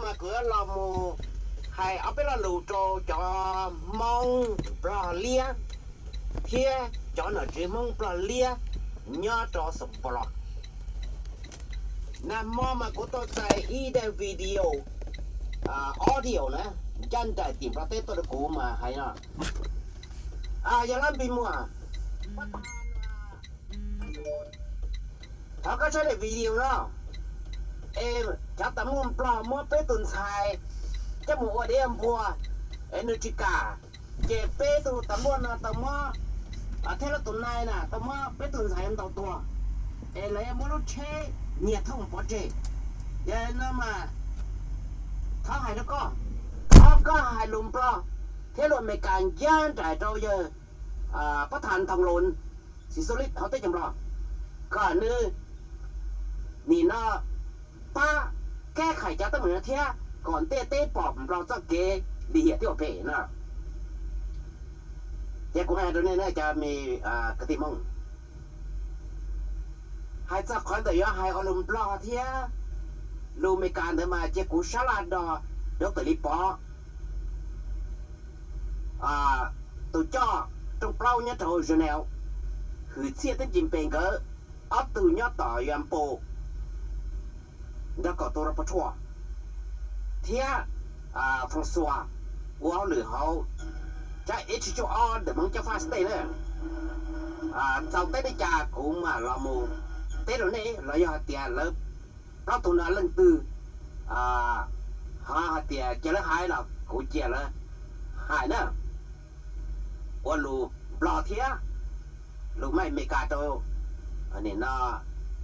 Mas kuv yuav los mus hais ob peb lo lus rau cov Hmoob Nplog liab thiab cov nom tswv Hmoob Nplog liab nyob rau Xos Pos Los. Nag hmo mas kuv tau txais ib daim video audio na, ncaj nraim tim Nplog teb tuaj rau kuv mas hais no, yog Lab Npis Muas, thov koj saib daim video no, es cov tas muaj Nplog muab peb tus ntxhais coj mus ua dev ua npua, es nws tsis kam, ces peb tus tas muaj no tau muab, thiab lawv tus nai na tau muab peb tus ntxhais ntaus tuag, es lawv yuav muab lub tsheb nyiag thooj pov tseg. Yog no mas thov hais rau koj, thov koj hais lus Nplog thiab lus Amelikas ncaj nraim rau yawg Pab Thas Nthoos Los Xis Xu Lib hauv teb chaws Nplog, kom nws nim no pab kab khais cov teeb meem no thiab kom ntiaj teb pom Nplog txoj kev lim hiam thiab ua phem no. Ces kuv hais rau nej cov me kwv tij Hmoob, hais txog qhov ntawm yuav hais ua lus Nplog thiab lus Amelikas ntawd mas cia kuv sab laj do Dov Tawm Li Pov, tus coj rooj plaub nyob rau Geneva, Hwm Txhiaj thiab Ncim Npe nkawd ob tug nyob tom Yam Npos nrog kaum tus Ras Pos Tshuaj, thiab Francois ua hauj lwm hauv tsab H cuaj ob ntawm Hmoob Cab Fab State na. Txaus teb li cas kuv mam los mus teb rau nej, los yog hais tias lawv plaub tug no leej twg ho hais tias cia lawv hais los kuv cia lawv hais na. Ua lus Nplog thiab lus Amelikas rau nim no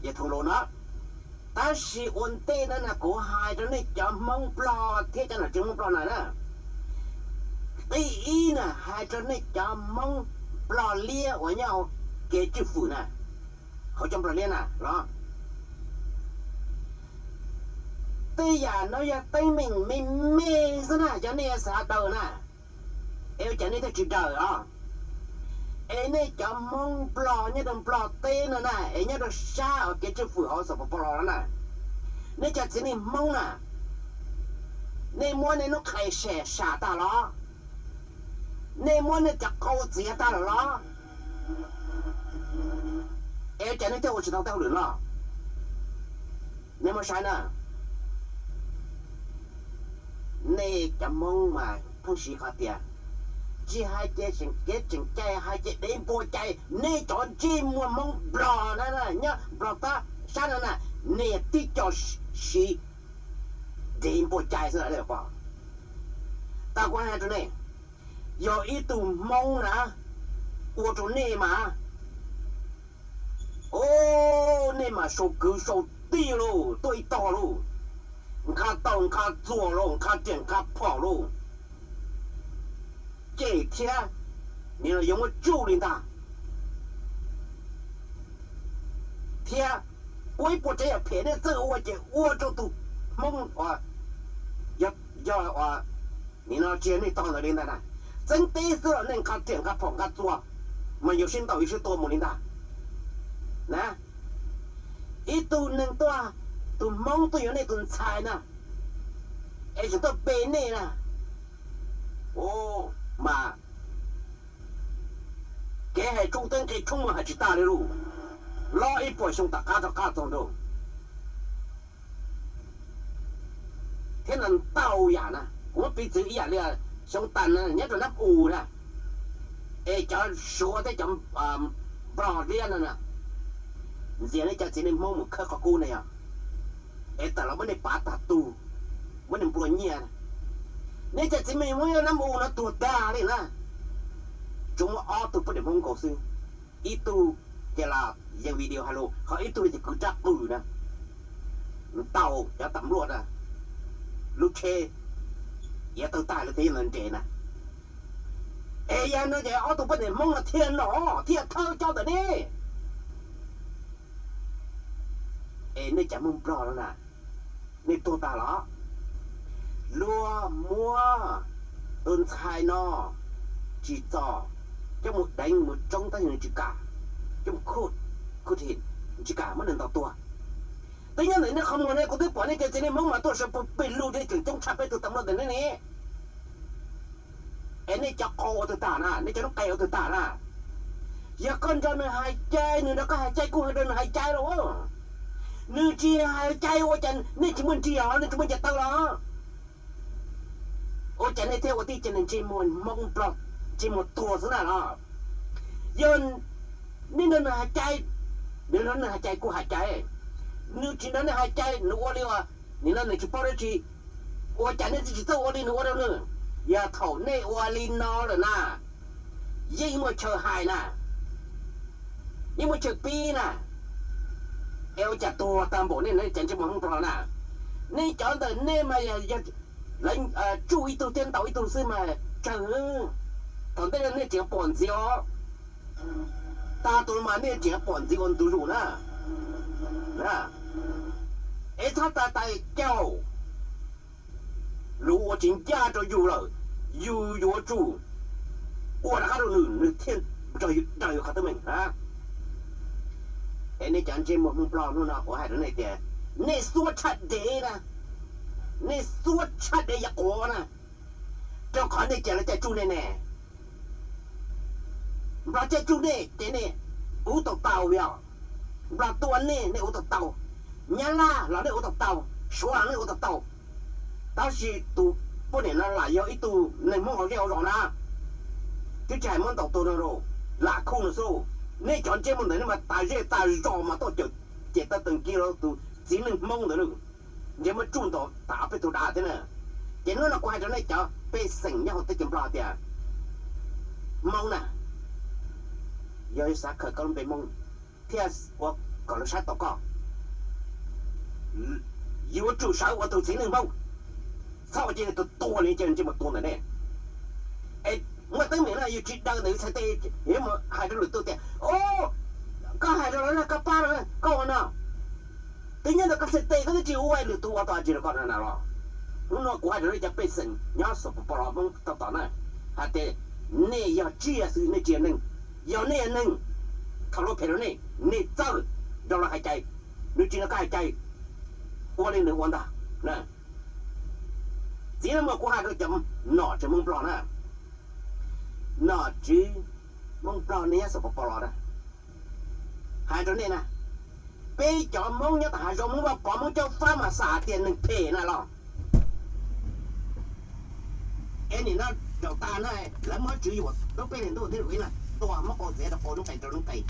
yawg Thoos Los no. Tab sis ua ntej no na kuv hais rau nej cov Hmoob Nplog thiab cov nom tswv Hmoob Nplog na na. Qib ib na hais rau nej cov Hmoob Nplog liab uas nyob hauv kev tswj fwm na, hauv cov Nplog liab na los, tej yam no yog teeb meem me me xwb na, cov nej xav daws na, es ua cas nej thiaj tsis daws os? Es nej cov Hmoob Nplog nyob rau Nplog teb no na, es nyob rau sab uas kev tswj fwm hauv Xos Pos Pos Los no na, nej cov txiv neej Hmoob na, nej muab nej lub qe sam sam tag los? Nej muab nej cov qau txiav tag lawm los? Es ua cas nej thiaj ua tsis tau tej hauj lwm no? Nej muab saib na, nej cov Hmoob mas pheej siv qhov tias tsis hais ces kev tseem cai, hais ces dev npua cai. Nej cov ntsej muag Hmoob Nplog na, nyob Nplog tab sab no na, nej tib co siv dev npua cai xwb os. Tau kuv hais rau nej, yog ib tug Hmoob na ua rau nej mas, o, nej mas sau kwv sau tij lauj, tuaj ib tog lauj, nqha tau nqha txuas lauj, nqha riam nqha phom lauj, cem thiab nim no yuav muab tsuj li ntag. Thiab ua ib puas tsav yam phem nej txawj ua ces ua rau tus Hmoob uas yog, yog nim no tsis yog nej tog ntawd li ntag na. Txeeb teb xwb los nej nqha riam nqha phom nqha txuas, mas yuav sib ntaus yuav sib tua mus li ntag na. Ib tug neeg tuaj, tus Hmoob tuaj yuav nej tus ntxhais na, es tseem tuaj pe nej na, mas kev hais tshoob teb nqi tshoob mus hais tsis tag li lauj. Los ib puas xyoo tom qab rov qab txog nrau. Thiab ntau ntau yam na, kuv muab piv txwv ib yam li xyoo tas na nyob rau Nab U na, es cov Suav thiab cov Nplog liab no na, ntxias nej cov txiv neej Hmoob mus khawb qhov kub ne yog, es tawm los muab nej pav tag tug, muab nej nplua nyiaj. Nej cov txiv neej Hmoob nyob Nab U no tuag tag li na, tsuas muaj ob tug poj niam Hmoob nkaus xwb. Ib tug ces los yees video hais lus, ho ib tug ces kwv rab qws na, ntaus cov tam luaj na, lub tsheb yav tawg tag li thiaj li nres na. Es yog no ces ob tug poj niam Hmoob no thiaj nom thiaj thawj coj ntawm nej. Es nej cov Hmoob Nplog no na, nej tuag tag los? Luag muab tus ntxhais no tsis txos, coj mus deev mus tsoob tab sis nws tsis kam, coj mus khuj, khuj thi, tsis kam muab nws ntaus tuag. Twb nyob ntawm nej qhov muag ne, kuv twb pom nej cov txiv neej Hmoob mas tuaj sawv pus pig lug thiab tseem coob tshaj peb tug tag nrho ntawm nej ne. Es nej cov qau ua twg tag na, nej cov noob qes ua twg tag na? Yog koj nrog nws hais cai, nws nrog koj hais cai, kuj hais rau nws hais cai los. Nws tsis hais cai ua cas nej tsis muaj nrig los, nej tsis muaj nce taw los? Ua cas nej thiaj ua tib ce ntsej muag Hmoob Nplog, ntsej muag tuag xwb na los? Yog nej nrog nws hais cai, nws nrog nws hais cai kuj hais cai. Nws tsis nrog nej hais cai, nws ua li uas nim no nws tsis paub dab tsi, ua cas nej tsis txawj ua li nws ua rau nws? Yog thaum nej ua li no lawm na, yeej muaj chaw hais na, yeej muaj chaw pib na. Es ua cas tuag tag npaum nej cov ntsej muag Hmoob Nplog na? Nej cov ntawm nej mas yog lawv tsuj ib tug thiab ntaus ib tug xwb mas tsawg. Thaum ntej nej tseem pom ntxiv os, tag tus mas nej tseem pom ntxiv ua ntu zus na. Es txhob tas tais caum lus uas tsis ncaj rau yus lawm, yus yuav tsum ua rov qab rau nws, nws thiaj nrog yus dag yus qhov teeb meem na. Es nej cov ntsej muag Hmoob Nplog, hnub no kuv hais rau nej tias nej xuab tshaj dev na, nej xuab tshaj dev yav quav na, rau qhov nej cia lawv caij tsuj nej ne. Nplog caij tsuj nej ces nej ub tau tau li os. Nplog tua nej, nej ub tau tau. Nyab Laj los nej ub tau tau, Suav los nej ub tau tau. Tab sis tus poj niam no lam yog ib tug neeg Hmoob hauv zej hauv zos na, twb tsis hais muab ntaus tuag no rau, lam khuj no xwb. Nej cov ntsej muag ntawd nej mas tas zej tas zos mas tuaj cawm ces tau tees kiag rau tus txiv neej Hmoob ntawd na. Ntsej muag tsuj ntaus tas ob peb tug dav thiab na. Ces hnub no kuv hais rau nej cov pej xeem nyob hauv teb chaws Nplog tias, Hmoob na, yog xav khaws koj lub npe Hmoob thiab ua kom lawv saib tau koj, yuav tsum sawv ua tus txiv neej Hmoob, txhob ua cia tus tuag li cov ntsej muag tuag ntawm nej. Es muaj teeb meem no yus tsis daws ntawm yus txhais tes, yus mus hais rau lwm tus tias, Koj hais rau lawv, koj pab lawv, koj ua no. Twb nyob ntawm koj txhais tes koj twb tsis ua, lwm tus ua tau dab tsi rau koj na los? Hnub no kuv hais rau nej cov pej xeem nyob Xos Pos Pos Los Hmoob tau tom na, hais tias nej yog tsiaj xwb, nej tsis yog neeg. Yog nej yog neeg, thaum lawv phem rau nej, nej txawj nrog lawv hais cai. Nws tsis nrog koj hais cai, ua li nws ua ntag. Txiv neej muam, kuv hais rau cov nom tswv Hmoob Nplog na, nom tswv Hmoob Nplog nej nyob Xos Pos Pos Los na, hais rau nej na, peb cov Hmoob nyob tom hav zoov, Hmoob Vaj Pov, Hmoob Cob Fab mas xav hais tias neeg phem na los? Es nim no zaum tag no lawv muab tswv yuam rau peb hlis ntuj thib kaum ib na, tua muab qau txiav rau qau, noob qes rau noob qes,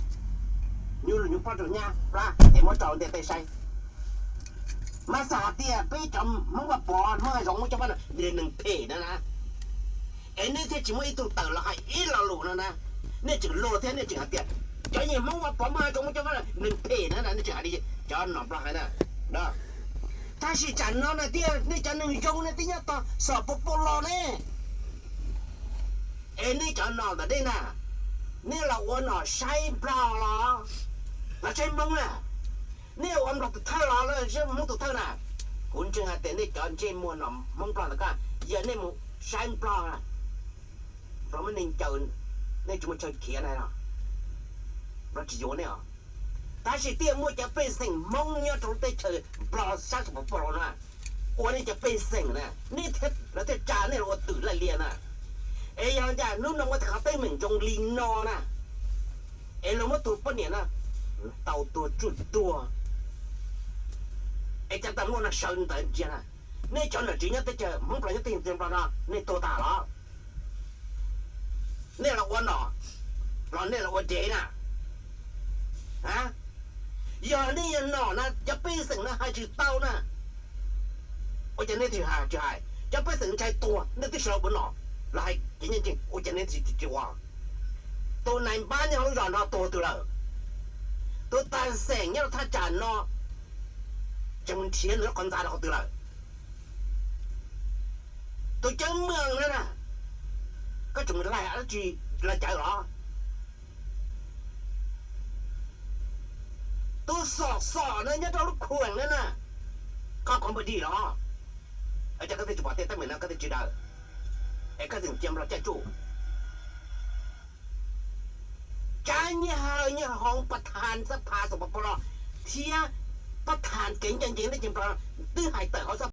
nyuj lus nyuj plab rau nyab plab es muab tso ntiaj teb saib. Mas xav hais tias peb cov Hmoob Vaj Pov, Hmoob hav zoov, Hmoob Cob Fab no yog neeg phem na na. Es nej thiaj tsis muaj ib tug tawm los hais ib lo lus no na. Nej tseem luag thiab nej tseem hais tias cov niag Hmoob Vaj Pov, Hmoob hav zoov, Hmoob Cob Fab neeg phem na na, nej tseem hais li cov nom Nplog hais na. Tab sis tsam no na tias nej cov neeg zoo na twb nyob tog Xos Pos Pos Los ne. Es nej cov nom ntawm nej na, nej los ua nom saib Nplog los, los saib Hmoob na? Nej ua Nplog tus thawj los, los saib Hmoob tus thawj na? Kuv ntseeg hais tias nej cov ntsej muag nom Hmoob Nplog ntawm ko, yog nej mus saib Nplog, Nplog muab nej ncaws, nej tsis muaj chaw khiav na, Nplog tsis yuav nej os. Tab sis thiaj muaj cov pej xeem Hmoob nyob rau lub teb chaws Nplog sab Xos Pos Pos Los no, ua nej cov pej xeem na, nej thiaj, lawv thiaj tsa nej los ua twm laj lias na. Es yog cas hnub no muaj tej qhov teeb meem zoo li no na, es luag muab tus poj niam no tau tuag tsuj tuag, es cov tag muaj no sawv ntawd ntsia na, nej cov nom tswv nyob teb chaws Hmoob Nplog, nyob teb chaws Nplog no nej tuag tag los? Nej los ua nom los nej los ua dev na? Yog nej yog nom na, cov pej xeem no hais tsis tau na, ua cas nej tsis hais? Cov pej xeem ntshai tuag, nej twb sawv los ua nom, los hais kev ncaj ncees, ua cas nej tsis ua? Tus nais npab nyob hauv lub zos no tuag twg lawm? Tus tag xeem nyob rau thaj tsam no tseem mus nrhiav nws lub qhov ntxa rau qhov twg lawm? Tus ceeb meem na na, koj tseem mus laig dab tsi, laig cawv los? Tus xom xom na nyob rau lub khuem na na, koj qhov npawg dig los? Ua cas koj thiaj tsis pom tej teeb meem no koj thiaj tsis daws, es koj tseem cia Nplog caij tsuj? Tsab Nyiaj Hawj, Nyiaj Hoov, pas thas xab phas Xos Pos Pos Los thiab Koj tham kev ncaj ncees ntawd ces nplog twb hais tawm hauv xab